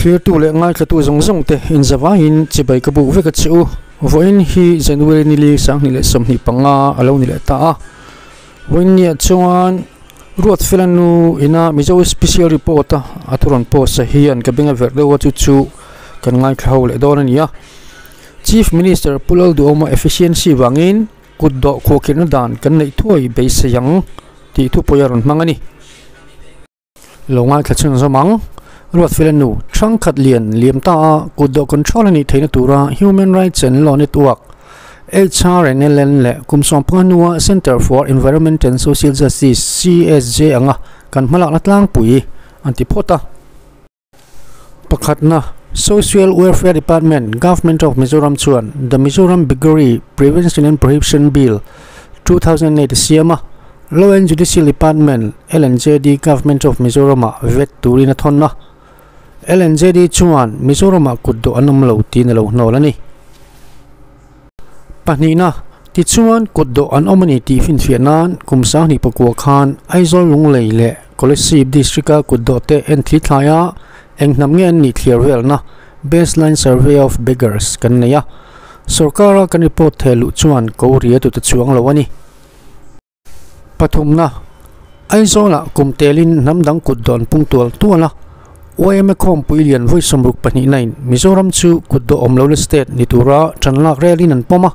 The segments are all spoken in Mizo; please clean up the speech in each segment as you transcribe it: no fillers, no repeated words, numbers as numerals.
Thlirtu leh ngaithlatu zawng zawng te inzavaiin chibai ka buk vek a che u. Vawiin hi January nili 2025 a lo ni leh ta a. Vawiin niah chuan Ruatfela nu ina Mizo Special Report a a thu rawn post a hian ka beng a verh deuh a chu chu kan ngaithla ho leh dawn a ni a. Chief Minister Pu Lalduhawma efficiency vangin kut dawh khuahkhirhna dan kan neih thuai beisei ang tih thupui a rawn hmang a ni. Lo ngaithla chhun zawm ang. Ruatfela nu thangkhat lian liam ta a kut dawh control a nih theihna tura Human Rights and Law Network, HRNLN, leh kum 15 hnua Centre for Environment and Social Justice, CSJ, anga kan hmalakna tlangpui an ti phawt a. Pakhatna, Social Welfare Department, Government of Mizoram chuan The Mizoram Beggary Prevention and Prohibition Bill, 2008 a siam a, Law and Judicial Department, LNJD, Government of Mizoram-ah vet turin a thawn a. LNJD chuan Mizoram-ah kutdawh an awm lo tiin a lo hnawl a ni. Pahnihna, tichuan kutdawh an awm a ni tih finfiah nan kum 2009 khan Aizawl Lunglei leh Kolasib District-a kutdawh te en thli thlai a, eng hnam nge an nih thliar velna Baseline Survey of Beggars kan nei a, sorkara kan report theh luh chuan ko ria tute chuang lo a ni. Pathumna, Aizawlah kum telin hnam dang kut dawn pung tual tual a, YMA khawmpui lian vawi 62 nain Mizoram chu kut dawh awm lo la state ni tura tan lak relin an pawm a.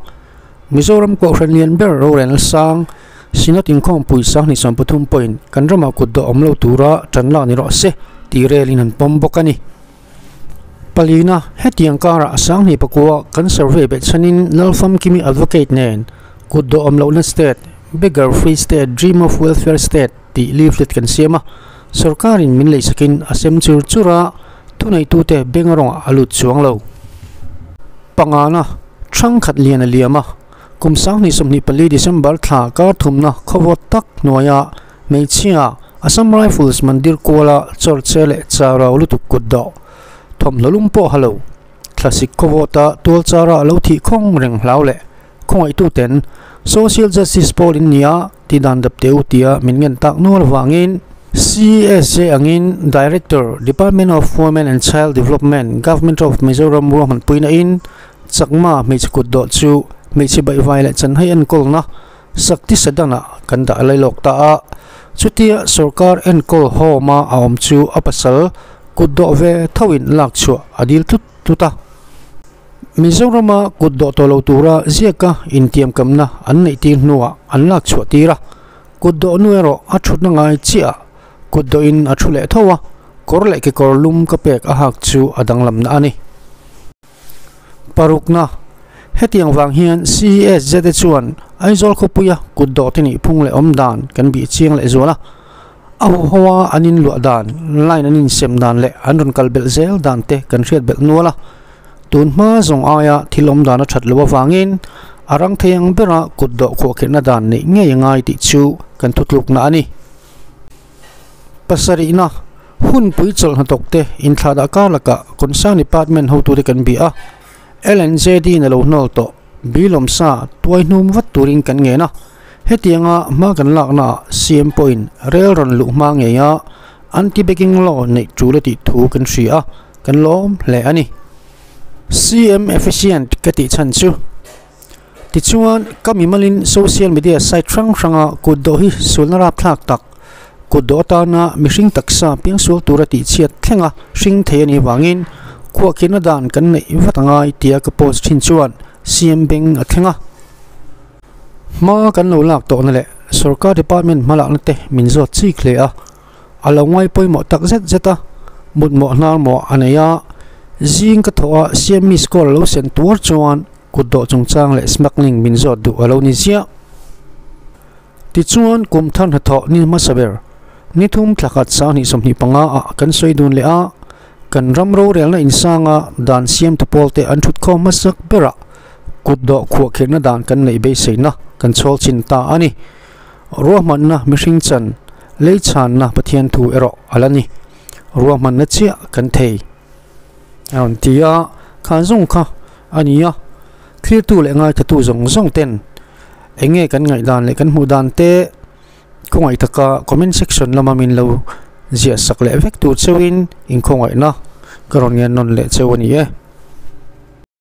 Mizoram kohhran lian ber rorelna sang Synod inkhawmpui 2030 pawhin kan ramah kut dawh awm lo tura tan lak ni rawh se tih relin an pawm bawk a ni. Palina, hetiang karah 2009 kan survey behchhanin Lalfamkimi Advocate nen kut dawh awm lohna state, Beggar Free State, Dream of Welfare State tih leaflet kan siam a, sorkarin min leisakin a sem chur chur a, thuneitute beng rawngah a lut chuang lo. Pangana, thangkhat lian a liam a, kum 2024 December thla kar thumna khawvawt tak hnuaia Hmeichhia, Assam Rifles mandir kuala chawrche leh charau lutuk kut dawh, thawmhnaw lum pawh ha lo, thlasik khawvawta tual chara a lo thih khawng reng hlau leh khawngaihtuten Social Justice pawl in nia tih dan dap teh u tia min ngen tak nual avangin CSJ angin Director, Department of Women and Child Development, Government of Mizoram ruahmanpuina in Chakma hmeichhe kut dawh chu hmeichhe baihvai leh chanhai enkawlna Sakti Sadana kan dah lai lawk ta a, chutia sorkar enkawl home a a awm chu a pasal kut dawh ve thoin lak chhuah a dil tlut tlut a. Mizorama kut dawh tawh lo tura ziaka intiamkamna an neih tir hnuah an lak chhuah tir a, kut dawh nu erawh a thutna ngai chiah kut dawhin a thu leh tho a, kawr leh kekawr lum ka pek a hak chu a danglamna a ni. Parukna, Hetiang vang hian CESZ te chuan Aizawl khawpuia kut dawh te nih phung leh awm dan kan bih chiang leh zual a. A huhoa an inluah dan, line an insem dan leh an rawn kal belh zel dan te kan hriat belh nual a. Tun hma zawng aia thil awm dan a that loh avangin a rang thei ang bera kut dawh khuahkhirhna dan neih ngei a ngai tih chu kan thutlukna a ni. Pasarihna, Hunpui chawlh hnathawkte inthlahdah kar lakah Concern Department hotute kan bih a, LNJD in a lo hnawl tawh. Bilawmsa tuai hnum vat turin kan ngen a, hetianga hma kan laknaah CM pawhin rel rawn luh hma ngei a anti-begging law neih tul a tih thu kan hria a, kan lawm hle a ni. CM efficient ka tih chhan chu. Tichuan, ka mimalin social media site hrang hranga kut dawh hi sualna rapthlak tak, kut dawh atana mihring taksa piangsual tura tihchhiat thlenga hring thei a nih avangin khuahkhirhna dan kan neih vat a ngai tia ka post thin chuan CM beng a thleng a. Hma kan lo lak tawhna leh sorkar department hmalakna te min zawt chik hle a, a lo ngai pawimawh tak zet zet a, mutmawh hnarmawh a nei a, zing ka thawh a CM miss call a lo sen tuar chuan Kut dawh chungchang leh smuggling min zawt duh a lo ni ziah. Tichuan, kum thar hnathawh ni hmasa ber, ni thum thla khat 2025 ah kan sawi dun leh a, kan ram rorelna insanga dan siamtu pawlte an thutkhawm hmasak berah kut dawh khuahkhirhna dan kan neih beiseina kan chhawl chin ta a ni. Ruahmanna mihring chan lei chhanna Pathian thu erawh a la ni. Ruahmanna chiah kan thei. A rawn ti a, khan zawng kha a ni a, thlirtu leh ngaithatu zawng zawng ten eng nge kan ngaihdan leh kan hmuh dan te khawngaih taka comment section lama min lo ziah sak leh vek tur chauhin inkhawngaihna ka rawn ngen nawn leh cheu a ni e.